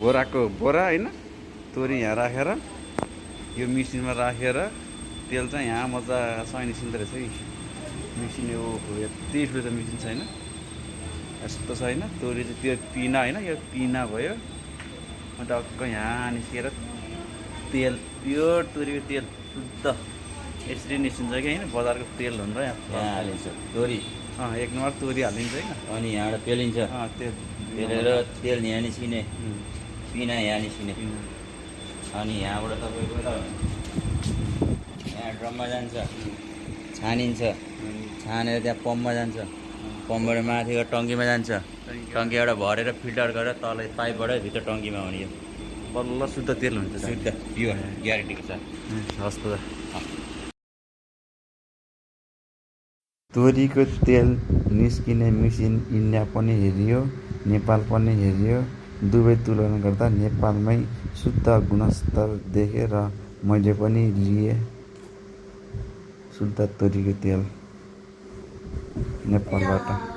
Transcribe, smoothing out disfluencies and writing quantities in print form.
बोराको बोरा होइन तोरी यहाँ राखेर यो मिसिनमा राखेर तेल चाहिँ यहाँ मजासँग निस्किँदो रहेछ कि मिसिन यो यति ठुलो त मिसिन छैन यस्तो छैन तोरी चाहिँ त्यो पिना होइन यो पिना भयो टक्क यहाँ निस्केर तेल प्योर तोरीको तेल शुद्ध यसरी निस्किन्छ कि होइन बजारको तेल हुन्छ यहाँ हालिन्छ तोरी एक नम्बर तोरी हालिन्छ होइन अनि यहाँबाट पेलिन्छ पेलेर तेल यहाँ निस्किने पिना यहाँ निस्किने अनि यहाँबाट तपाईँको यहाँ ड्रममा जान्छ छानिन्छ छानेर त्यहाँ पम्पमा जान्छ पम्पबाट माथिको टङ्कीमा जान्छ टङ्कीबाट भरेर फिल्टर गरेर तल पाइपबाट भित्र टङ्कीमा हुने यो बल्ल शुद्ध तेल हुन्छ शुद्ध प्योर ग्यारेन्टीको छ हस् त तोरीको तेल निस्किने मेसिन इन्डिया पनि हेरियो नेपाल पनि हेरियो दुवै तुलना गर्दा नेपालमै शुद्ध गुणस्तर देखेर मैले पनि लिएँ शुद्ध तोरीको तेल नेपालबाट